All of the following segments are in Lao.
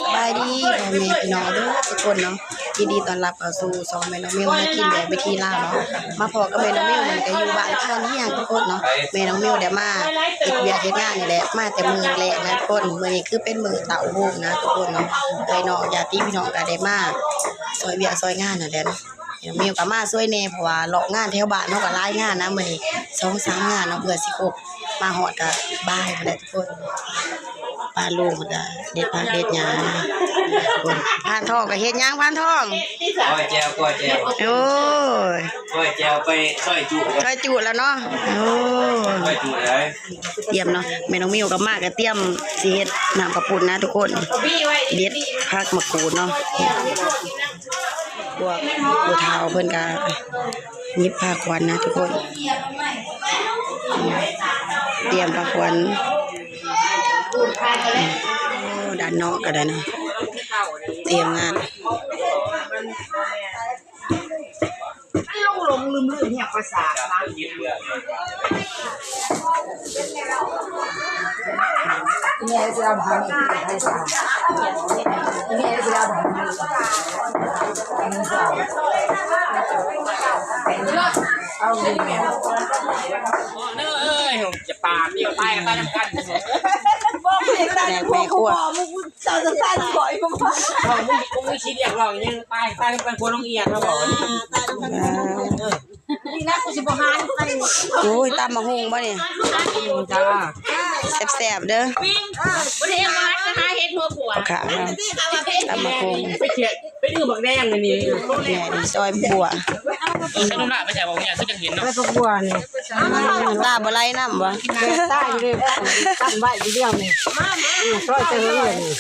ສະບາຍດີພໍ່ແມ່ພີ່ນ້ອງເດີທຸກຄົນເນາະ, ຍິນດີຕ້ອນຮັບເຂົ້າສູ່ຊ່ອງແມ່ນ້ອງມິວຫາກິນແບບວິຖີລາວເນາະ. ມາພໍ້ກັບແມ່ນ້ອງມິວ ມັນກະຢູ່ບ້ານຄານຮຽງທຸກຄົນເນາະ. ແມ່ນ້ອງມິວໄດ້ມາເຮັດວຽກເຮັດງານນີ້ແຫຼະ ມາແຕ່ມື້ແລກນະທຸກຄົນ. ມື້ນີ້ຄືເປັນມື້ເຕົ້າໂຮມນະທຸກຄົນເນາະ, ເອື້ອຍນ້ອງຍາດຕິພີ່ນ້ອງກະໄດ້ມາຊ່ອຍວຽກຊ່ອຍງານນັ້ນແຫຼະເນາະ. ແມ່ນ້ອງມິວກະມາຊ່ວຍແດ່ ເພາະວ່າເລາະງານແຖວບ້ານເຮົາກະຫຼາຍງານນະ ມື້ນີ້ສອງສາມງານເນາະ ເພື່ອຊິຄົບ. ມາຮອດກະບ່າຍພຸ້ນແຫຼະທຸກຄົນ. ປ້າລຸງເພິ່ນກະເດັດຜັກເດັດຫຍ້າ. ພານທອງກະເຮັດຫຍັງ ພານທອງ? ກ້ອຍແຈ່ວ ກ້ອຍແຈ່ວ. ໂອ້ຍ ກ້ອຍແຈ່ວ ໄປຊອຍຈຸ ຊອຍຈຸແລ້ວເນາະ. ໂອ້ຍ ຊອຍຈຸເລີຍ. ຕຽມເນາະ ແມ່ນ້ອງມິວກະມາກະຕຽມຊິເຮັດນ້ຳເຂົ້າປຸ້ນນະທຸກຄົນ. ເດັດຜັກໝາກກູດເນາະ. ພວກຜູ້ເຖົ້າເພິ່ນກະຫຍິບຜ້າຂວັນນະທຸກຄົນ, ຕຽມຜ້າຂວັນ. ໂອ້ ດ້ານນອກກະໄດ້ນະ ຕຽມງານ. ມັນຫຼົງໆລືມໆ ຮຽກພາສາລາວ. ເອີຍ ຈະປາດ ຕາຍ ຕາຍນຳກັນ. ແມ່ຄົວ ເຈົ້າຈະຕາຍນຳຂ້ອຍບໍ່? ເອົ້າ ມຶງ ມຶງຊິຮຽກຮ້ອງຫຍັງ? ຕາຍ ຕາຍນຳກັນ ພວກນ້ອງອຽນ ເຮົາບອກ. ອ່າ ນີ້ນະ ກູຊິບໍ່ຫານ. ໂອ້ຍ ຕຳໝາກຫຸ່ງບໍ່ນີ້? ຕຳໝາກຫຸ່ງຈ້າ. ແຊບໆເດີ. ບໍ່ໄດ້ເຮັດຫຍັງ ຫາເຮັດຫົວຂົວ. ເອົາຂາເນາະ ຕຳໝາກຫຸ່ງ. ໄປເຂດ ໄປດື້ບັກແດງນີ້ ແມ່ນີ້ຊອຍບົວ. ເອີ ຂະໜົມລາບໄປໃສ່ບໍ່? ຄືຈັ່ງເຫັນເນາະ ໄປບັກບົວນີ້. ອືມ ຕາບໍ່ໄຫຼນຳບໍ່? ຕາຢູ່ເດ້ ຕຳໄວ້ຢູ່ດຽວນີ້. ອືມ ຊອຍແຕ່ເຫິງເລີຍນີ້.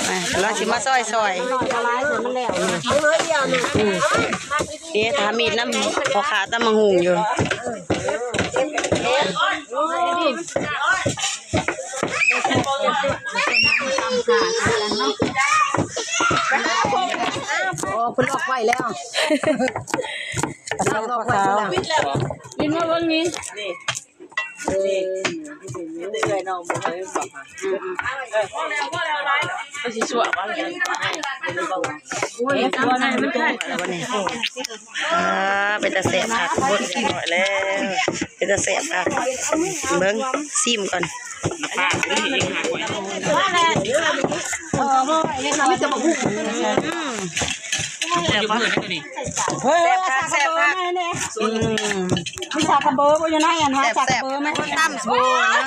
ມາ ລາວຊິມາຊອຍ ຊອຍ. ເອີ ດຽວນີ້. ອືມ ເດ້ ຖ້າມີດນຳພໍ່ຄ້າຕຳໝາກຫຸ່ງຢູ່. ໂອ້ ເພິ່ນລັອກໄວ້ແລ້ວ. ເພິ່ນລັອກໄວ້ແລ້ວ. ກິນມາເບິ່ງນີ້ ນີ້ ນີ້ ເອື້ອຍນ້ອງບໍ່ເຄີຍບອກ. ອືມ ມັນຊິຊົ່ວບໍ່? ໂອ້ຍ ບໍ່ໄດ້ ບໍ່ໄດ້. ອ່າ ເປັນຕາແຊບຄັກ ຄົນກິນໜ້ອຍແລ້ວ ເປັນຕາແຊບຄັກ. ເບິ່ງ ຊີມກ່ອນ. ປາດນີ້ເອງຫາກວ່າ. ອືມ ແຊບບໍ່? ແຊບຄັກ ແຊບຄັກ. ອືມ ມີສາກກະເບີບໍ່? ຢູ່ໃນອັນຫາສາກກະເບີແມ່ນຄົນຕຳໂຊນະ.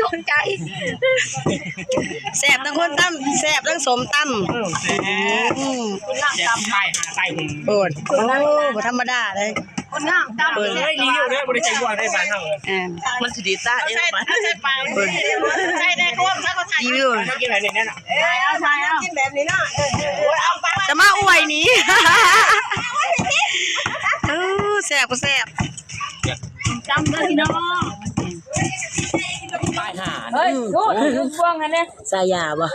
ຕົກໃຈ. ແຊບທັງຄົນຕຳ ແຊບທັງສົ້ມຕຳ. ອືມ ອືມ ແຊບຕາຍຫາຕາຍຫຸ່ມ. ໂອ້ ໂອ້ ບໍ່ທຳມະດາເດ້. ຄົນງາມຕຳ ເອີ ເອີຍ ນີ້ຢູ່ເດີ ບໍ່ໄດ້ໃສ່ບ່ວງໃນບ້ານເຮົາ. ເອີ ມັນຊິດີຕາເດ້. ໃສ່ ໃສ່ປາກ ໃສ່ແດ່ຄວາມ ໃສ່ ເອີ ເອົາ ໃສ່ ເອົາ ກິນແບບນີ້ເນາະ. ເອີ ເອີ ເອົາໄປ ຈະມາອວຍນີ້. ເອີ ແຊບບໍ່ແຊບ? ຕຳເດີພີ່ນ້ອງ. ເຮີ້ຍ ໂອ້ຍ ຢູ່ພວງຫັ້ນເດ້ ສາຍາບໍ່?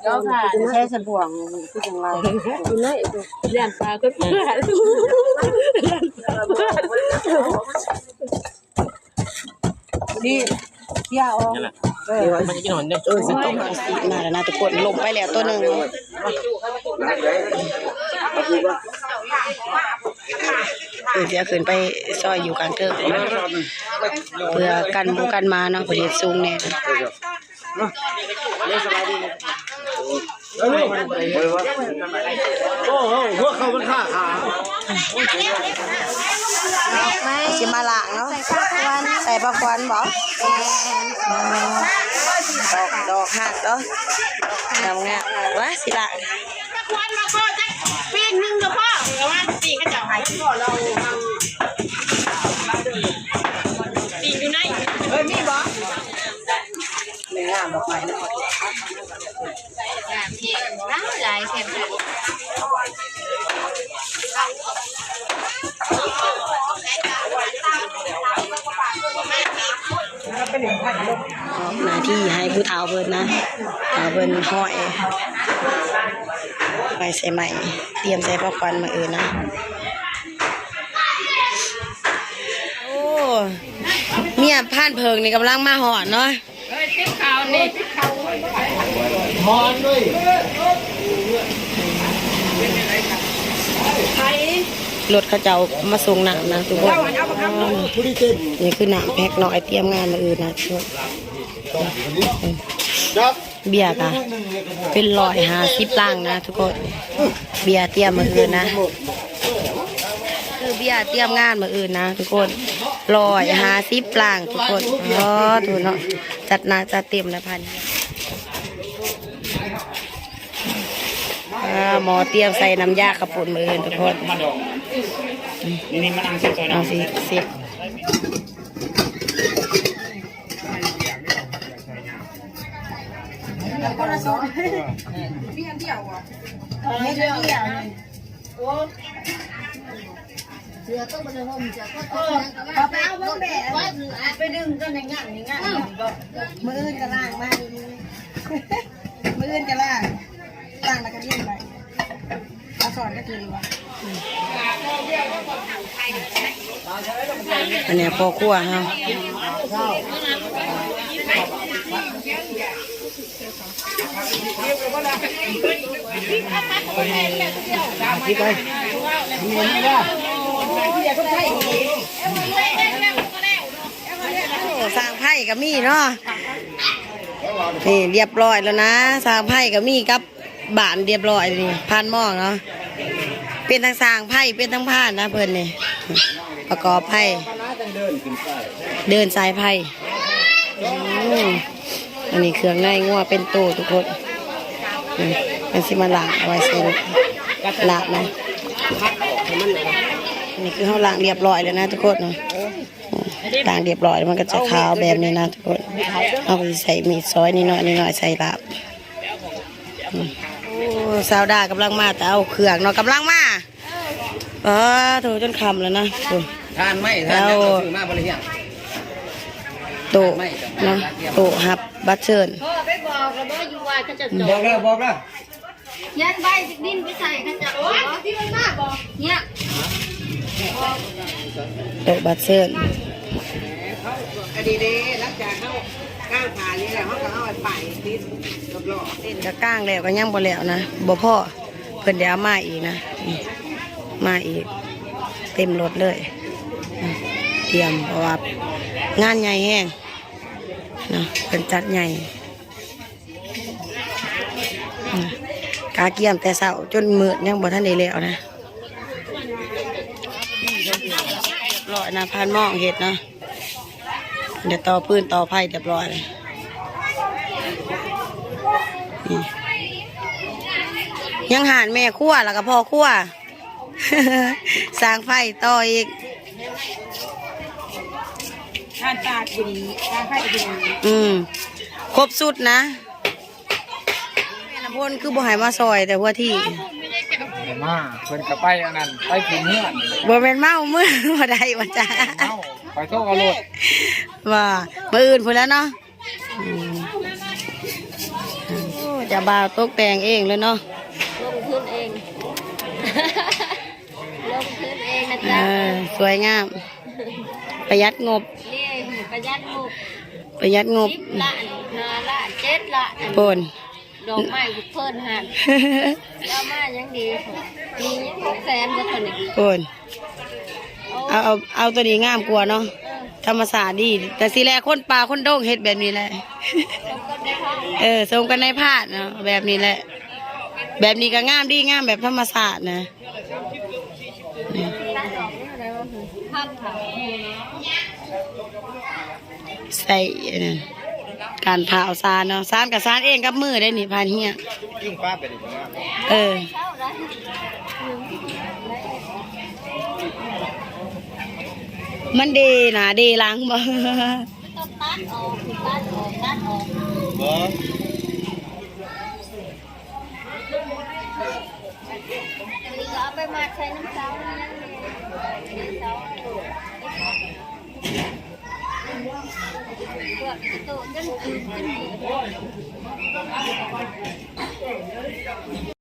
ເຈົ້າຄ່ະ ແຊ່ສະບວງຄືຈັ່ງວ່າ ຢູ່ໃນຢ້ານປາເກີດເພື່ອນ ນີ້ເສຍອອກ. ເອີ ມັນຈະກິນຫອນເດ້. ເອີ ຊິກິນຫອນ ມາແລ້ວນະທຸກຄົນ. ລົງໄປແລ້ວໂຕໜຶ່ງ. ເອີ ດຽວຂຶ້ນໄປຊ່ອຍຢູ່ກາງເທີກ ເພື່ອກັນໝູກັນໝາເນາະ ເພິ່ນເຮັດສູງແນ່. ໂອ້ໂຫ ຫົວເຂົ່າມັນຄາຂາ. ຊິມາລ້າງເນາະ ໃສ່ພາກຄວັນ ໃສ່ພາກຄວັນບໍ່? ແມ່ນ ດອກ ດອກຮັກເນາະ ງາມໆ. ວ່າຊິລ້າງ ພາກຄວັນມາກໍຈັກປີ້ງໜຶ່ງກໍພໍ ແຕ່ວ່າປີ້ງເຂົາເຈົ້າໃຫ້ພໍລອງ ປີ້ງຢູ່ໃນ ເອີ ມີບໍ່? ງາມດອກໄມ້ເນາະ ງາມແຮງ ຫຼາຍໆ ແຊບໆ. ອອກໜ້າທີ່ໃຫ້ຜູ້ເຖົ້າເພິ່ນນະ ເຖົ້າເພິ່ນຫ້ອຍ ຫ້ອຍໃສ່ໄມ້ ຕຽມໃສ່ພາກຄວັນມື້ອື່ນນະ. ໂອ້ ເມຍພານເຜິ້ງນີ້ກຳລັງມາຮອດເນາະ. ເອົານີ້ ຮອນເວີຍ ໄປ ລົດເຂົາເຈົ້າມາສົ່ງນ້ຳນະທຸກຄົນ. ນີ້ຄືນ້ຳແພັກນ້ອຍຕຽມງານມື້ອື່ນນະທຸກຄົນ. ເບຍກະເປັນຮ້ອຍຫ້າສິບລັງນະທຸກຄົນ. ເບຍຕຽມມື້ອື່ນນະ ຄືເບຍຕຽມງານມື້ອື່ນນະທຸກຄົນ ຮ້ອຍຫ້າສິບລັງທຸກຄົນ. ອໍ ທຸກເນາະ ຈັດໜັກຈັດເຕັມນະພັນ. ອ່າ ໝໍ້ຕຽມໃສ່ນ້ຳຢາເຂົ້າປຸ້ນມື້ອື່ນທຸກຄົນ. ເອົາຊິເຊັກ ຄົນລະຊຸດ ມີອັນດຽວບໍ່? ເຮັດອັນດຽວນີ້ ໂອ້ ເສືອຕົກບໍ່ໄດ້ຫົ່ມ ເສືອຕົກ ເອີ ເອົາໄປເອົາເບິ່ງແບບ ໄປດຶງກັນຢ່າງນັ້ນຢ່າງນັ້ນ ອືມ ມື້ອື່ນກໍລ້າງມາດີໆ ມື້ອື່ນກໍລ້າງ ລ້າງແລ້ວກໍລ້ຽງໄວ້. ເອົາຊ້ອນກະກິນບໍ່? ອັນນີ້ພໍ່ຄົວເຮົາ ສ້າງໄຟກໍມີເນາະ. ນີ້ລຽບລ້ອຍແລ້ວນະ ສ້າງໄຟກໍມີກັບ ບ້ານລຽບລ້ອຍນີ້ ພານໝໍ້ເນາະ ເປັນທັງຊ່າງໄຟ ເປັນທັງພານນະເພິ່ນນີ້ ປະກອບໄຟ ເດີນສາຍໄຟ. ອືມ ອັນນີ້ເຄື່ອງໃນງົວເປັນໂຕທຸກຄົນ. ອືມ ມັນຊິມາລ້າງເອົາໄວ້ໃສ່ລາບນະ. ອັນນີ້ຄືເຮົາລ້າງລຽບລ້ອຍແລ້ວນະທຸກຄົນເນາະ. ອືມ ລ້າງລຽບລ້ອຍ ມັນກໍຈະຂາວແບບນີ້ນະທຸກຄົນ. ເຮົາກໍຊິໃຊ້ມີດຊອຍນ້ອຍໆ ນ້ອຍໆ ໃສ່ລາບ. ອືມ ໂອ້ ສາວດາກຳລັງມາແຕ່ເອົາເຄື່ອງເນາະ ກຳລັງມາ. ອໍ ໂທ້ ຈົນຄ່ຳແລ້ວນະ. ໂອ້ ຖ່ານໄມ້ ຖ່ານຫຍັງ ເອົາ ເຮົາຊື້ມາບໍ່ໄດ້ຮຽງ. ໂຕະເນາະ ໂຕະຮັບບັດເຊີນ. ພໍ່ໄປບອກແລ້ວບໍ່ ຢູ່ວ່າເຂົາຈະ ອືມ ບອກແລ້ວ ບອກແລ້ວ. ຍັນໃບດິນໄປໃສ່ເຂົາເຈົ້າບໍ່? ເນຍ ໂຕະບັດເຊີນ. ອັນນີ້ເດ້ ຫຼັງຈາກເຮົາກ້າງຜ້ານີ້ແລ້ວ ເຮົາກໍເອົາໄປຕິດຮອບໆ ເສັ້ນ ກະກ້າງແລ້ວກໍຍັງບໍ່ແລ້ວນະ ບໍ່ພໍ ເພິ່ນໄດ້ເອົາມາອີກນະ ນີ້ ມາອີກເຕັມລົດເລີຍ. ອືມ ກຽມ ເພາະວ່າງານໃຫຍ່ແຮງເນາະ ເພິ່ນຈັດໃຫຍ່. ອືມ ກະກຽມແຕ່ເຊົ້າຈົນມືດຍັງບໍ່ທັນໄດ້ແລ້ວນະ. ລຽບຮ້ອຍນະ ພານໝໍ້ເຮັດເນາະ ດຽວຕໍ່ຟືນຕໍ່ໄຟລຽບຮ້ອຍ. ອືມ ຍັງຮ້ານແມ່ຄົວ ແລ້ວກໍພໍ່ຄົວ ສ້າງໄຟຕໍ່ອີກ. ຮ້ານຕາກກໍດີ ຮ້ານໄຟກໍດີ. ອືມ ຄົບຊຸດນະ. ແມ່ນຳພົນຄືບໍ່ໃຫ້ມາຊ່ອຍແຕ່ຫົວທີ ໃຫ້ມາ ເພິ່ນກໍໄປອັນນັ້ນ ໄປຂຶ້ນເຮືອນ. ບໍ່ແມ່ນເມົາ ມື້ບໍ່ໄດ້ວ່າຈ້າ ເມົາ ຂ້ອຍໂທເອົາໂລດ ວ່າມື້ອື່ນພຸ້ນແຫຼະເນາະ. ອືມ ໂອ້ ເຈົ້າບ່າວຕົກແຕ່ງເອງເລີຍເນາະ ລົງທຶນເອງ ລົງທຶນເອງນະ ເອີ ຈ້າ ສວຍງາມ ປະຢັດງົບ ນີ້ປະຢັດງົບ ປະຢັດງົບ ສິບລ້ານ ຫ້າລ້ານ ເຈັດລ້ານ ໂພນ ດອກໄມ້ເພິ່ນຫັ້ນ ເອົາມາຍັງດີ ມີຫົກແສນບໍ່ເທົ່ານີ້ ໂພນ. ເອົາ ເອົາ ເອົາໂຕນີ້ງາມກວ່າເນາະ ເອີ ທຳມະຊາດດີ ແຕ່ຊິແລຄົນປ່າຄົນດົງເຮັດແບບນີ້ແຫຼະ ເອີ ສົມກັບນາຍພານເນາະ ແບບນີ້ແຫຼະ ແບບນີ້ກໍງາມດີ ງາມແບບທຳມະຊາດນະ. ໃສ່ອັນນັ້ນ ການຜ່າເອົາສານເນາະ ສານກໍສານເອງກັບມືໄດ້ນີ້ ຜ່ານເຫຍ ກິນປາໄປເລີຍ ເອີ ມັນເດໜ້າເດຫຼັງບໍ່? ຕ້ອງຕັດອອກ ຕັດອອກ ຕັດອອກ ບໍ່ ນີ້ກໍເອົາໄປມັດໃສ່ນ້ຳເຊົາ ນ້ຳເຊົາ ພວກໂຕຈົນ ຈົນ